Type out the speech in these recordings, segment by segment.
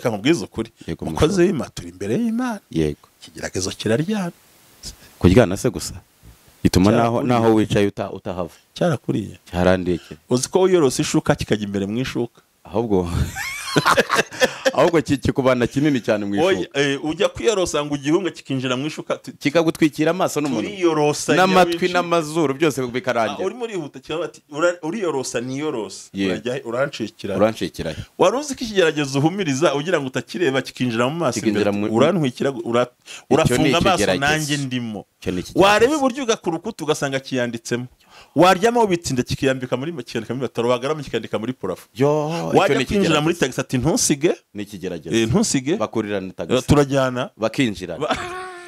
Kamubwiza ukuri mukozi w'Imana turi imbere y'Imana. Yego, ikigeragezo kiraryana. Kuryana se gusa bituma naho wicaye utahava. Cyarakuriye, cyarandiye. Uzi ko wiyorose ishuka kikajya imbere mu ishuka, ahubwo ahubwo kikubana kinini cyane mu ishuka. Ujya kwiyorosa ngo igihunga kikinjira mu ishuka, kikagutwikira amaso n'umunwa n'amatwi n'amazuru byose bikarangira. Urimo urihuta cyangwa ati uriyorosa niyorosa, urajya urancikira. Wari uzi ko ikigeragezo uhumiriza ugira ngo utakireba kikinjira mu maso imbere, urantwikira, urafunga amaso nanjye ndimo. Wareba iburyo ugakura ukutu ugasanga kiyanditsemo, waryama ubitsinda kikiyambika muri kikandika muri bataro, wagarama kikandika muri purafo. Wajya kwinjira muri taxi ati ntusige, n'ikigeragezo ntusige, bakurirana taxi, turajyana, bakinjirana,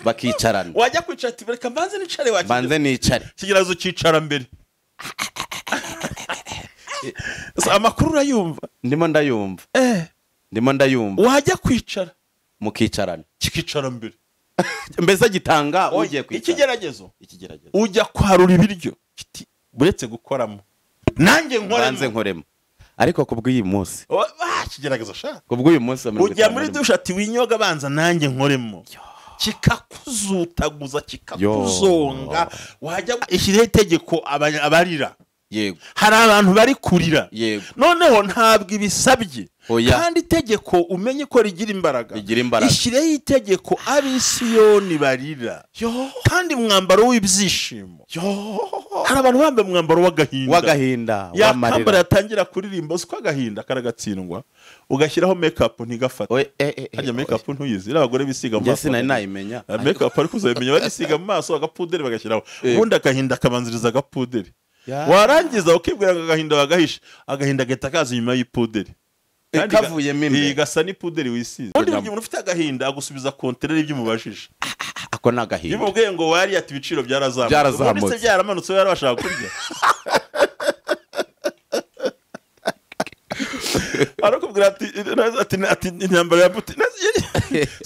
bakicarana. Wajya kwicara ati reka mbanze nicare, mbanze nicare, ikigeragezo cyicara mbere. Amakuru urayumva? Ndimo ndayumva. Ndimo ndayumva. Wajya kwicara mukicarana, kikicara mbere. Mbese gitanga ugiye kwicara. Ikigeragezo ujya kwarura ibiryo kiti buretse gukoramo nanjye nkoremo, nkoremo. Ariko kubw'uyu munsi ikigeragezo sha, kubw'uyu munsi ujya muri dushe ati winyoga banza nanjye nkoremo, kikakuzutaguza kikakuzonga. Wajya ishyiraho itegeko abarira. Yego, hari abantu bari kurira. Yego, noneho ntabwo ibisabye. Kandi itegeko umenye ko rigira imbaraga. Ishyireho itegeko abisiyoni barira, kandi umwambaro w'ibyishimo. Hari abantu bambaye umwambaro w'agahinda, yakambara yatangira kuririmba, uzi ko agahinda karagatsindwa, ugashyiraho make-up ntigafate. Harya make-up ntuyizi, abagore bisiga mu maso. Nayimenya make-up ariko uzayimenya, barisiga mu maso agapuderi bagashyiraho, ubundi agahinda kabanziriza agapuderi. Warangiza ukibwira ngo agahinda bagahisha, agahinda gahita kaza inyuma y'ipuderi kavuyemo imbere, gasa n'ipuderi wisize. Ubundi buri muntu ufite agahinda agusubiza kontereri ibyo umubajije. Ako ni agahinda. Iyo umubwiye ngo wari ati ibiciro byarazamutse, ubundi se byaramanutse yarabashaka kurya. Arakubwira ati intambara ya Putin.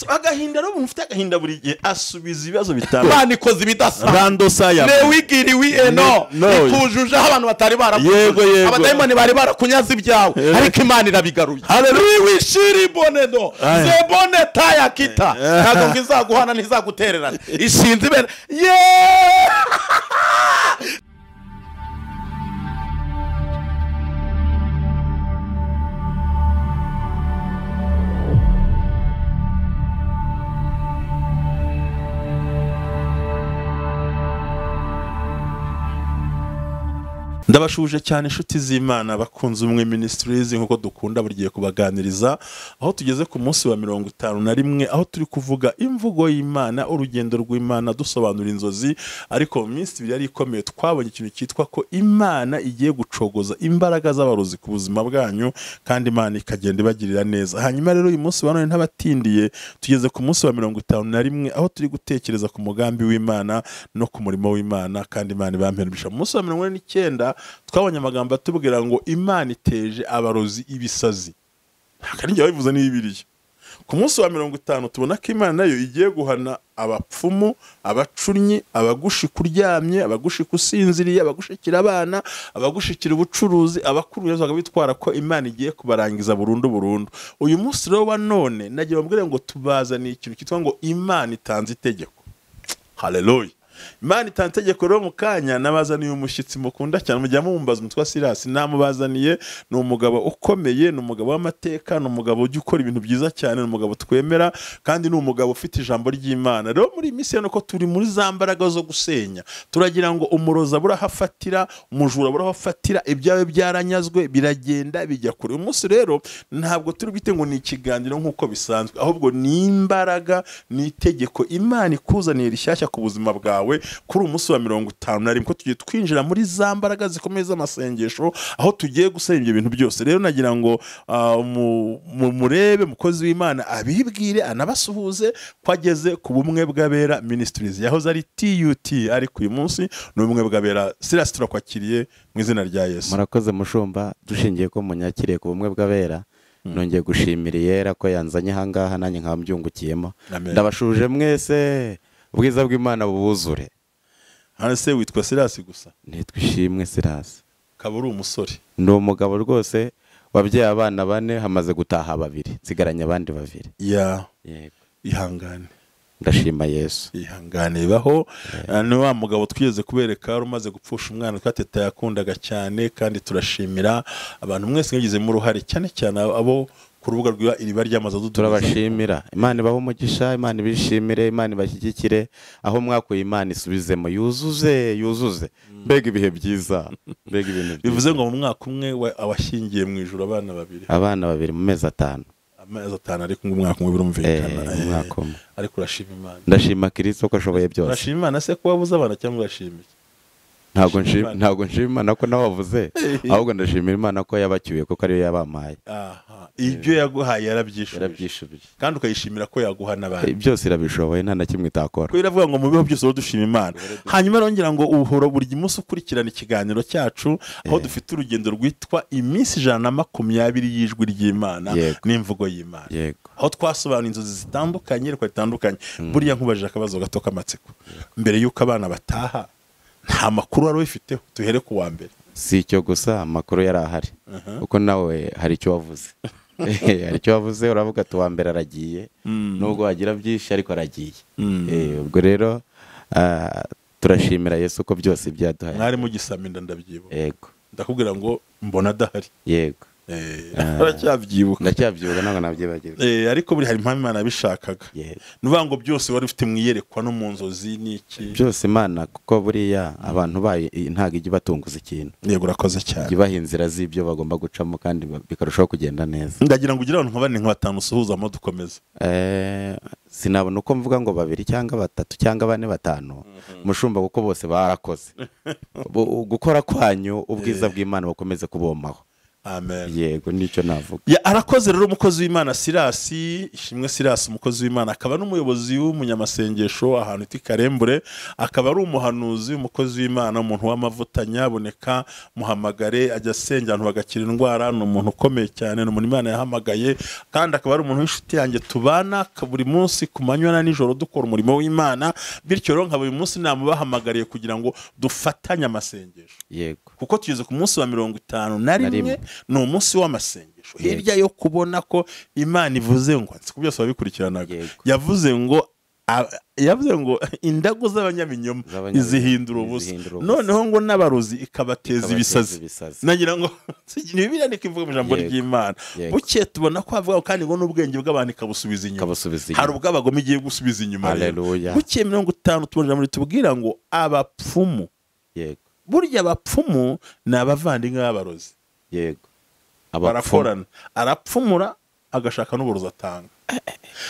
Agahinda rero umuntu ufite agahinda buri gihe asubiza ibibazo bitandukanye. Imana ikoze ibidasanzwe. Randosa ya wigiri wi eno ikujuje aho abantu batari barakunyuze, abadayimoni bari barakunyaze ibyawe, ariko Imana irabigaruye. Haleluya. Wishiri bonedo zebone taya kita, ntabwo ngo izaguhana ntizagutererana, ishinze ibere. Ndabashuje cyane inshuti z'Imana bakunze Ubumwe Ministries, nkuko dukunda buri gihe kubaganiriza, aho tugeze ku munsi wa 51, aho turi kuvuga imvugo y'Imana, urugendo rw'Imana, dusobanura inzozi. Ariko mu minsi ibiri yari ikomeye twabonye ikintu cyitwa ko Imana igiye gucogoza imbaraga z'abarozi ku buzima bwanyu, kandi Imana ikagenda ibagirira neza. Hanyuma rero uyu munsi wa none ntabatindiye, tugeze ku munsi wa 51, aho turi gutekereza ku mugambi w'Imana no ku murimo w'Imana, kandi Imana ibamperumisha. Mu munsi wa 49 twabonye amagambo atubwira ngo Imana iteje abarozi ibisazi. Kandi njye babivuze ni Bibiliya. Ku munsi wa 50 tubona ko Imana nayo igiye guhana abapfumu, abacunnyi, abagushika uryamye, abagushika usinziriye, abagushikira abana, abagushikira ubucuruzi, abakuru bitwara ko Imana igiye kubarangiza burundu burundu. Uyu munsi rero wa none nagira mbwire ngo tubazaniye ikintu cyitwa ngo Imana itanze itegeko. Haleluya. Imana itanze itegeko. Rero mu kanya nabazaniye umushyitsi mukunda cyane, mujya mumbaza umutwa Silas, namubazaniye. Ni umugabo ukomeye, ni umugabo w'amateka, ni umugabo ujya ukora ibintu byiza cyane, ni umugabo twemera, kandi ni umugabo ufite ijambo ry'Imana. Rero muri iyi minsi nuko turi muri za mbaraga zo gusenya, turagira ngo umuroza burahafatira, umujura burahafatira, ibyawe byaranyazwe biragenda bijya kure. Uyu munsi rero ntabwo turi bwite ngo ni ikiganiro nk'uko bisanzwe, ahubwo ni imbaraga, ni itegeko Imana ikuzaniye rishyashya ku buzima bwawe kuri umunsi wa 51, ko tugiye twinjira muri za mbaraga zikomeye z'amasengesho, aho tugiye gusenya ibyo bintu byose. Rero nagira ngo murebe mukozi w'Imana abibwire anabasuhuze ko ageze ku Bumwe bw'Abera Ministries, yahoze ari TUT, ariko uyu munsi ni Ubumwe bw'Abera. Silas, turakwakiriye mu izina rya Yesu. Murakoze mushumba, dushingiye ko munyakiriye ku Bumwe bw'Abera. Nongeye gushimira Yera ko yanzanye ahangaha nanjye nkaba mbyungukiyemo. Ndabashuje mwese, ubwiza bw'Imana bubuzure. Hano se witwa Silas gusa? Nitwa Ishimwe Silas. Kaba uri umusore? Ndi umugabo rwose Wabyaye abana 4, hamaze gutaha 2, nsigaranye abandi 2. Ya. Yego. Ihangane. Ndashima Yesu. Ihangane baho. Ni wa mugabo twigeze kubereka wari umaze gupfusha umwana twateta yakundaga cyane, kandi turashimira abantu mwese mwagizemo uruhare, cyane cyane abo ku rubuga rwa Iriba ry'Amazi. Turabashimira. Imana ibahe umugisha, Imana ibishimire, Imana ibashyigikire, aho mwakuye Imana isubizemo, yuzuze yuzuze. Mbega ibihe byiza, mbega ibintu byiza. Bivuze ngo mu mwaka umwe awashyingiye mu ijuru abana 2. Abana 2 mu mezi 5. Amezi 5 ariko ngo umwaka umwe birumvikana. Umwaka umwe. Ariko urashima Imana. Ndashima Kristo ko ashoboye byose. Urashima Imana se ko wabuze abana cyangwa urashima iki? Ntabwo nshima Imana ko nawe wavuze, ahubwo ndashimira Imana ko yabacyuye kuko ariyo yabampaye. Aha, ibyo yaguhaye yarabyishubije. Kandi ukayishimira ko yaguha n'abandi. Byose irabishoboye, nta na kimwe itakora. Ko iravuga ngo mu biho byose dushima Imana. Hanyuma arongera ngo uhora buri munsi ukurikirana ikiganiro cyacu, aho dufite urugendo rwitwa iminsi 120 y'ijwi ry'Imana n'imvugo y'Imana. Aho twasobanura inzozi zitandukanye, reka zitandukanye. Buriya nkubajije akabazo gato k'amatsiko. Mbere y'uko abana bataha, nta makuru wari ufiteho, tuhere ku wa mbere. Si icyo gusa, amakuru yari ahari. Uko nawe hari icyo wavuze. Hari icyo wavuze, uravuga ati uwa mbere aragiye, nubwo wagira byinshi ariko aragiye. Ubwo rero turashimira Yesu ko byose byaduhaye. Mwari mugisama inda ndabyibuka. Yego. Ndakubwira ngo mbona adahari. Yego. Aracyabyibuka. Ndacyabyibuka ntabwo nabyibagirwa. Ariko buri hari impamvu Imana yabishakaga. Nuvuga ngo byose wari ufite mu iyerekwa no mu nzozi n'iki. Byose Imana, kuko buriya abantu bayo ntago ijya ibatunguza ikintu. Yego, urakoze cyane. Ijya ibaha inzira z'ibyo bagomba gucamo kandi bikarushaho kugenda neza. Ndagira ngo ugire abantu nka 4 nka 5 usuhuzamo dukomeze. Sinabona uko mvuga ngo 2 cyangwa 3 cyangwa 4 5 mushumba, kuko bose barakoze. Gukora kwanyu ubwiza bw'Imana bukomeze kubomaho. Amen. Yego, nicyo navuga. Ya, arakoze rero umukozi w'Imana Sirasi, Ishimwe Sirasi, umukozi w'Imana akaba n'umuyobozi w'umunyamasengesho ahantu iti Karembure, akaba ari umuhanuzi, umukozi w'Imana, umuntu w'amavuta nyaboneka, muhamagare ajya asengera abantu bagakira indwara, ni umuntu ukomeye cyane, ni umuntu Imana yahamagaye, kandi akaba ari umuntu w'inshuti yanjye tubana buri munsi ku manywa na nijoro dukora umurimo w'Imana. Bityo rero nkaba uyu munsi namubahamagariye kugira ngo dufatanye amasengesho. Yego. Kuko tugeze ku munsi wa 51, ni umunsi w'amasengesho. Hirya yo kubona ko Imana ivuze ngo nsi byose babikurikiranaga, yavuze ngo indago z'abanyabinyoma izihindura ubusa, noneho ngo n'abarozi ikabateza ibisazi. Nagira ngo ni Bibiliya niko ivuga mu ijambo ry'Imana. Buke tubona ko avuga kandi ngo n'ubwenge bw'abantu ikabusubiza inyuma. Hari ubwo abagome igiye gusubiza inyuma. Buke 50 tubona ijambo ritubwira ngo abapfumu. Yego. Burya abapfumu ni abavandimwe b'abarozi. Yego. Barakorana, arapfumura agashaka n'uburozi atanga.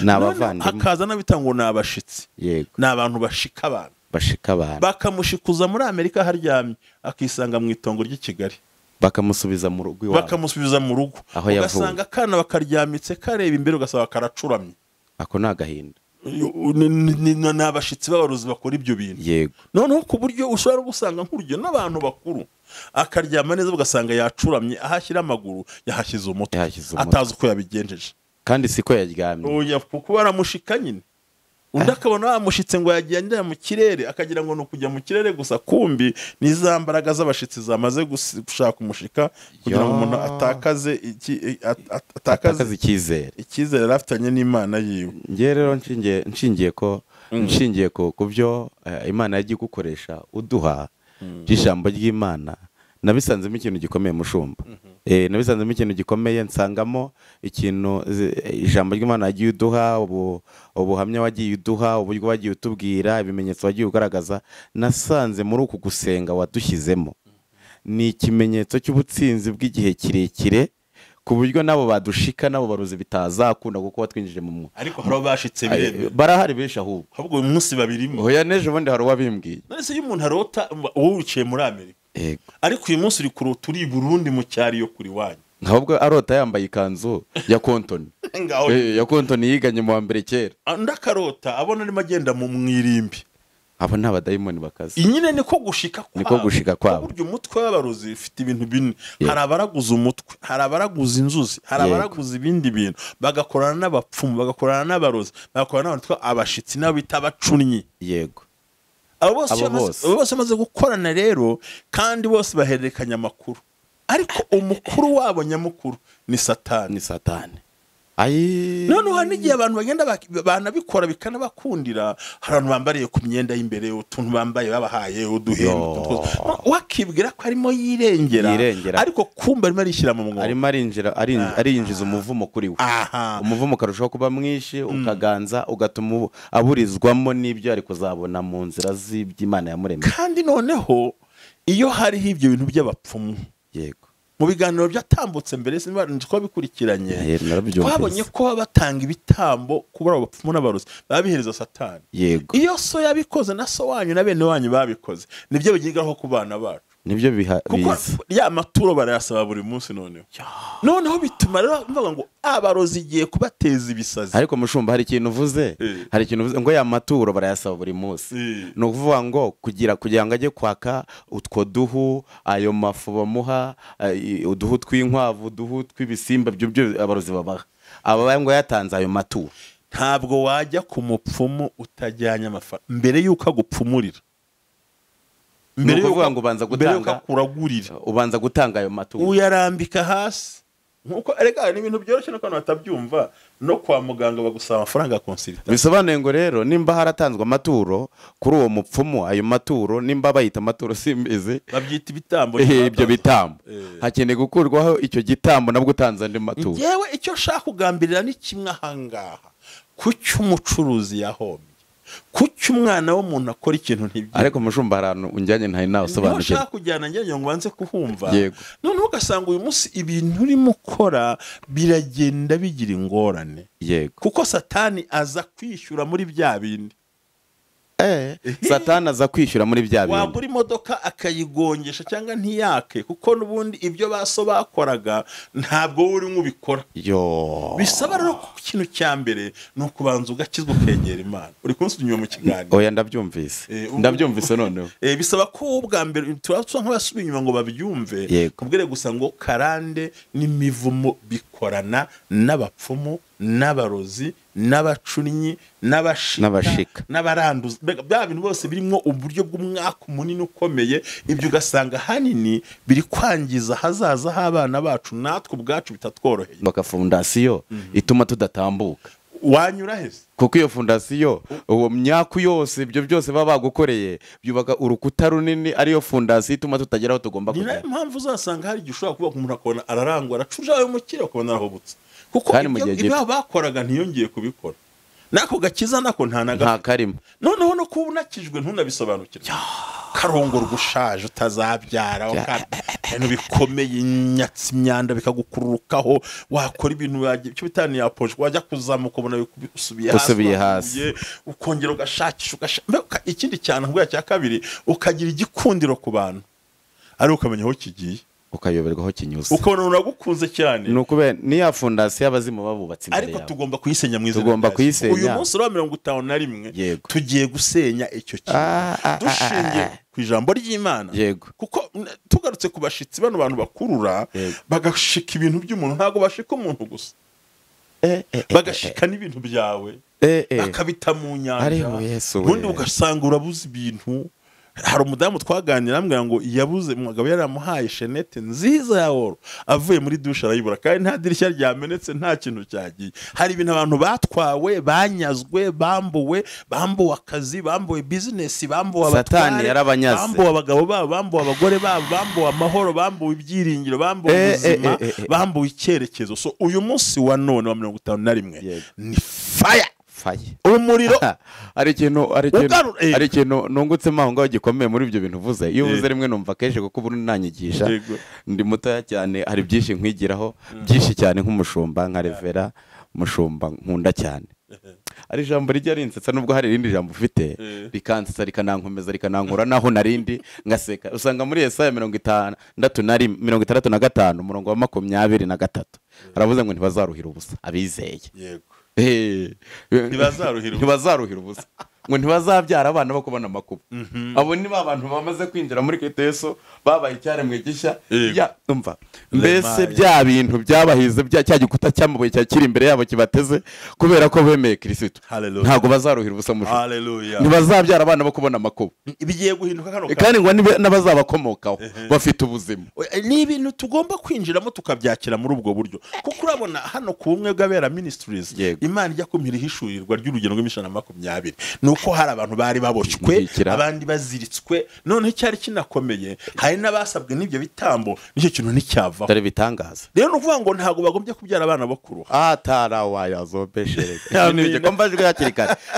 N'abavandimwe hakaza n'abita ngo ni abashitsi. Yego. Ni abantu bashika abantu. Bashika abantu. Bakamushikuza muri Amerika haryamye, akisanga mu itongo ry'i Kigali. Bakamusubiza mu rugo iwabo. Bakamusubiza mu rugo. Ugasanga akana bakaryamitse kareba imbere, ugasanga karacuramye. Ako ni agahinda. Ni abashitsi b'abarozi bakora ibyo bintu. Yego. Noneho ku buryo ushobora gusanga nk'urugero n'abantu bakuru akaryama neza ugasanga yacuramye, ahashyira amaguru yahashyize umutwe, atazi uko yabigenjeje. Kandi siko yaryamye. Oya, kuko baramushika nyine. Undi akabona bamushitse ngo yagiye ajya mu kirere, akagira ngo ni ukujya mu kirere gusa, kumbi ni za mbaraga z'abashitsi zamaze gushaka umushika kugira ngo umuntu atakaze atakaze icyizere. Icyizere afitanye n'Imana yiwe. Ngiye rero nshingiye ko kubyo Imana yagiye gukoresha uduha by'ijambo ry'Imana, nabisanzemo ikintu gikomeye mushumba. Nabisanzemo ikintu gikomeye, nsangamo ikintu ijambo ry'Imana yagiye uduha, ubuhamya wagiye uduha, uburyo wagiye utubwira, ibimenyetso wagiye ugaragaza. Nasanze muri uku gusenga wadushyizemo ni ikimenyetso cy'ubutsinzi bw'igihe kirekire, ku buryo nabo badushika nabo baruzi bitazakunda kuko watwinjije mu mwuka. Ariko hari abashitse bireme. Barahari benshi ahubwo. Ahubwo uyu munsi babirimo. Oya, n'ejo bundi hari uwabimbwiye. None se iyo umuntu arota wowe wicaye muri Amerika. Yego. Ariko uyu munsi uri kurota uri i Burundi mu cyari yo kuri wanyu. Ahubwo arota yambaye ikanzu ya Kontoni. Ya Kontoni yiganye mu wa mbere kera. Undi akarota abona arimo agenda mu mwirimbi. Abo ni abadayimoni bakaze. Nyine niko gushika kwabo. Niko gushika kwabo. Burya umutwe w'abarozi ufite ibintu bine. Hari abaraguza umutwe, hari abaraguza inzuzi, hari abaraguza ibindi bintu, bagakorana n'abapfumu, bagakorana n'abarozi, bagakorana n'abantu abashitsi nabo bita abacunnyi. Yego. Abo bose bamaze gukorana rero, kandi bose bahererekanya amakuru. Ariko umukuru wabo nyamukuru ni Satani. Ni Satani. Ayi. Noneho hari n'igihe abantu bagenda banabikora bikanabakundira. Hari abantu bambariye ku myenda y'imbere, utuntu bambaye babahaye uduhembe, wakibwira ko arimo yirengera, ariko kumba arimo arishyira mu mwobo, arimo arinjira, arinjiza umuvumo kuri we. Umuvumo ukarushaho kuba mwinshi, ukaganza, ugatuma aburizwamo n'ibyo ari kuzabona mu nzira z'iby'Imana yamuremye. Kandi noneho iyo hariho ibyo bintu by'abapfumu, yego, mu biganiro byatambutse mbere sinzi bikurikiranye, twabonye ko batanga ibitambo kubura abapfumu n'abarozi babihereza Satani. Yego. Iyo so yabikoze na so wanyu na bene wanyu babikoze, nibyo bigigaho ku bana bacu, nibyo biza ya maturo barayasaba buri munsi. Noneho bituma rero mvuga ngo abarozi igiye kubateza ibisazi. Ariko mushumba hari ikintu uvuze, hari ikintu uvuze ngo ya maturo barayasaba buri munsi. Ni ukuvuga ngo kugira ngo ajye kwaka utwo duhu, ayo mafu bamuha, uduhu tw'inkwavu, uduhu tw'ibisimba, byo abarozi babaha, aba ngo yatanze ayo maturo. Ntabwo wajya ku mupfumu utajyanye amafaranga mbere yuko agupfumurira. Mbere yuko ngo ubanza gutanga, kuragurira, ubanza gutanga ayo maturo, uyarambika hasi. Nkuko erega ni ibintu byoroshye no kantu batabyumva, no kwa muganga bagusaba amafaranga ya consultation. Bisobanuye ngo rero nimba haratanzwe amaturo kuri uwo mupfumu, ayo maturo nimba bayita amaturo simbizi, babyita ibitambo, ibyo bitambo hakeneye gukurwaho icyo gitambo nabwo utanze andi maturo. Yewe icyo shaka kugambirira ni kimwe ahangaha, kuki umucuruzi yahombye, kuki umwana w'umuntu akora ikintu ntibyo. Ariko mushumba ahantu unjyanye ntari nawe usobanukirwa. Nshaka kujyana njyanye ngo banze kuhumva. Noneho ugasanga uyu munsi ibintu urimo ukora biragenda bigira ingorane. Yego. Kuko Satani aza kwishyura muri bya bindi. Satani aza kwishyura muri bya bindi. Wagura imodoka akayigongesha cyangwa ntiyake, kuko n'ubundi ibyo baso bakoraga ntabwo uri nk'ubikora. Yo. Bisaba rero ko ikintu cya mbere ni ukubanza ugakizwa ukegera Imana. Uri kunsubira inyuma mu kiganiro. Oya ndabyumvise. Ndabyumvise noneho. Bisaba ko ubwa mbere turasa nk'abasubiye inyuma ngo babyumve. Kubwire gusa ngo karande n'imivumo bikorana n'abapfumu, n'abarozi, n'abacunnyi, n'abashika, n'abaranduza, bya bintu bose birimo uburyo bw'umwaka munini ukomeye. Ibyo ugasanga hanini biri kwangiza hazaza h'abana bacu natwe ubwacu bitatworoheye. Baka fondasiyo ituma tudatambuka. Wanyura hese? Kuko iyo fondasiyo uwo myaku yose ibyo byose baba bagukoreye byubaka urukuta runini, ariyo fondasiyo ituma tutagera aho tugomba kugera. Ni nayo mpamvu uzasanga hari igihe ushobora kuba umuntu akabona ararangwa, aracuja ayo mukire, akabona arahubutse, kuko ibyo bakoraga ntiyongeye kubikora. Nako gakiza nako nta karimo. Noneho no kuba unakijwe ntunabisobanukirwe. Karongorwa ushaje utazabyara, ibintu bikomeye, inyatsi, imyanda bikagukururukaho, wakora ibintu icyo bitani yapoje, wajya kuzamuka ubona usubiye hasi, ukongera ugashakisha. Ikindi cyane nkubwira cya kabiri, ukagira igikundiro ku bantu ari ukamenya aho kigiye, ukayoberwa aho kinyuze, ukabona uragukunze cyane. Ni ukubera niya fondasiyo abazimu babubatse imbere yawe. Ariko tugomba kuyisenya mu izina. Tugomba kuyisenya. Uyu munsi wa 51 tugiye gusenya icyo kintu dushingiye ku ijambo ry'Imana. Yego. Kuko tugarutse ku bashitsi bano bantu bakurura bagashika ibintu by'umuntu, ntago bashika umuntu gusa, bagashika n'ibintu byawe, bakabita mu nyanja, ubundi ugasanga urabuze ibintu. Hari umudamu twaganira ambwira ngo yabuze umugabo yaramuhaye shenete nziza ya oro, avuye muri dushe arayibura, kandi nta dirishya ryamenetse, nta kintu cyagiye. Hari ibintu abantu batwawe, banyazwe, bambuwe, bambuwe akazi, bambuwe business, bambuwe abatware, bambuwe abagabo babo, bambuwe abagore babo, bambuwe amahoro, bambuwe ibyiringiro, bambuwe ubuzima, bambuwe icyerekezo. So uyu munsi wa none wa 51 ni fire. Umuriro. Ari ikintu nungutsemo aho ngaho gikomeye muri ibyo bintu uvuze. Iyo uvuze rimwe numva kenshi, kuko ubu nanyigisha ndi mutoya cyane, hari byinshi nkwigiraho byinshi cyane nk'umushumba, nka revera mushumba nkunda cyane. Ari ijambo rijya rinsetsa, nubwo hari irindi jambo ufite rikansetsa, rikanankomeza, rikanankura naho narindi ngaseka. Usanga muri Yesaya 65 umurongo wa 23 haravuze ngo ntibazaruhira ubusa abizeye. Yego. Ntibazaruhira ubusa. Ngo ntibazabyara abana bo kubona amakuba. Abo ni ba bantu bamaze kwinjira muri Kristo Yesu, babaye icyaremwe gishya. Umva mbese bya bintu byabahize bya cya gikuta cyamabuye cyakiri imbere yabo kibateze kubera ko bemeye Kristo, ntago bazaruhira ubusa musho. Ntibazabyara abana bo kubona amakuba. Bigiye guhinduka kano kandi ngo n'abazabakomokaho bafite ubuzima. Ni ibintu tugomba kwinjiramo tukabyakira muri ubwo buryo, kuko urabona hano ku bumwe bw'abera ministries Imana ijya kumpira ihishurirwa ry'urugendo rw'imishana 20 nuko hari abantu bari baboshywe, abandi baziritswe. None cyari kinakomeye, hari n'abasabwe n'ibyo bitambo, nicyo kintu nticyavaho. Dore bitangaza rero, ni ukuvuga ngo ntabwo bagombye kubyara abana bakuru.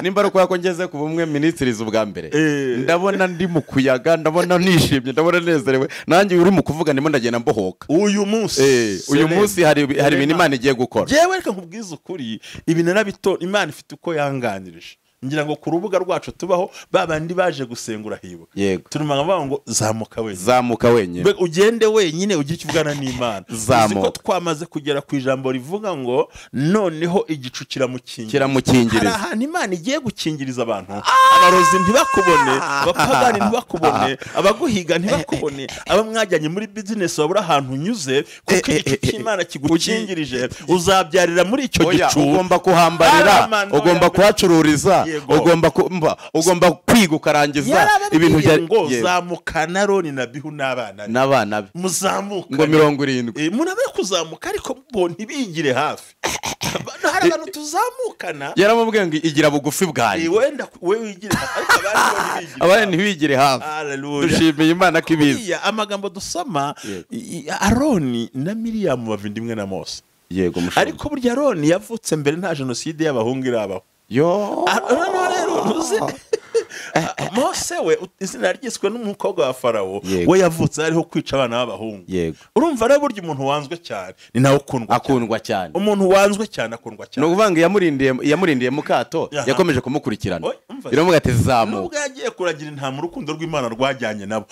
Nimba ari uko ngeze ku bumwe ministries ubwa mbere, ndabona ndi mu kuyaga, ndabona nishimye, ndabona nezerewe, nanjye uri mu kuvuga ndimo ndagenda mbohoka. Uyu munsi hari ibintu Imana igiye gukora. Jewe reka nkubwize ukuri, ibintu narabito Imana ifite uko yanganirije. Ngira ngo ku rubuga rwacu tubaho babandi baje gusengura hibuka, turumanga bavuga ngo zamuka wenyine, zamuka wenyine, ugende wenyine ugire ikivugana n'Imana. Uziko twamaze kugera ku ijambo rivuga ngo noneho igicu kiramukingiriza. Hari ahantu Imana igiye gukingiriza abantu, abarozi ntibakubone, abapagani ntibakubone, abaguhiga ntibakubone, abamwajyanye muri business babura ahantu unyuze, kuko igicu cy'Imana kigukingirije. Uzabyarira muri icyo gicu, ugomba kuhambarira, ugomba kuhacururiza, ugomba kwiga ukarangiza ibintu bya ngo zamukana Aroni na Abihu n'abana be, muzamuka ngo 70 munabe kuzamuka, ariko bo ntibigire hafi. Hari abantu tuzamukana, yaramubwiye ngo igira bugufi bwanjye, wenda we wigire hafi, ariko abandi ntibigire hafi. Dushimiye Imana ko ibizi. Amagambo dusoma, Aroni na Miriyamu bavindimwe na Mose. Yego, ariko burya Aroni yavutse mbere nta jenoside y'abahungu irabaho. Yo, Mose we izina ryiswe n'umukobwa wa Farawo, we yavutse ariho kwica abana b'abahungu. Urumva rero burya umuntu wanzwe cyane ni nawe akundwa cyane. Umuntu wanzwe cyane akundwa cyane. Ni ukuvuga ngo yamurindiye mukato, yakomeje kumukurikirana, iramuga ati zamuka. Nubwo yagiye kuragira intama, urukundo rw'Imana rwajyanye nabo.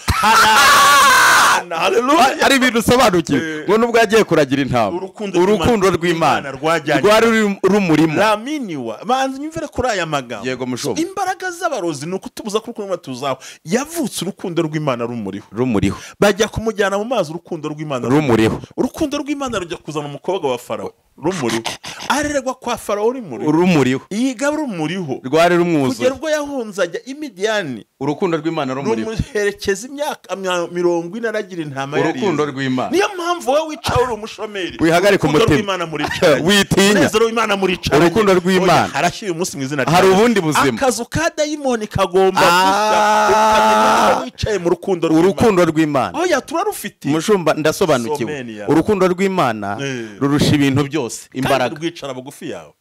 Ari ibintu usobanukiwe ngo nubwo yagiye kuragira intama, urukundo rw'Imana rwari rumurimo. Raminiwa banza nyumvire kuri aya magambo. Yego mushobo. Imbaraga z'abarozi ni ukutubuza ko urukundo tuzaho. Yavutse urukundo rw'Imana rumuriho. Bajya kumujyana mu mazi, urukundo rw'Imana rumuriho. Urukundo rw'Imana rujya kuzana umukobwa wa Farawo rumuriho. Arererwa kwa Farawo rumuriho. Yiga rumuriho. Rwari rumwuzuye. Kugera ubwo yahunze ajya i Midiyani, urukundo rw'Imana rumuriho. Rumuherekeza imyaka 40 aragira intama yari. Urukundo rw'Imana. Niyo mpamvu wowe wicaye uri umushomeri, wihagarika umutima. Rw'Imana muricaranye. Witinya. Umunezero w'Imana muricaranye. Urukundo rw'Imana. Harashyuye umunsi mu izina rya. Hari ubundi buzima. Akazu ka dayimoni kagomba gushya, ukamenya ko wicaye mu rukundo rw'Imana. Urukundo rw'Imana. Oya turarufite. Mushumba ndasobanukiwe. Urukundo rw'Imana rurusha ibintu byose imbaraga. Rwicara bugufi yawe.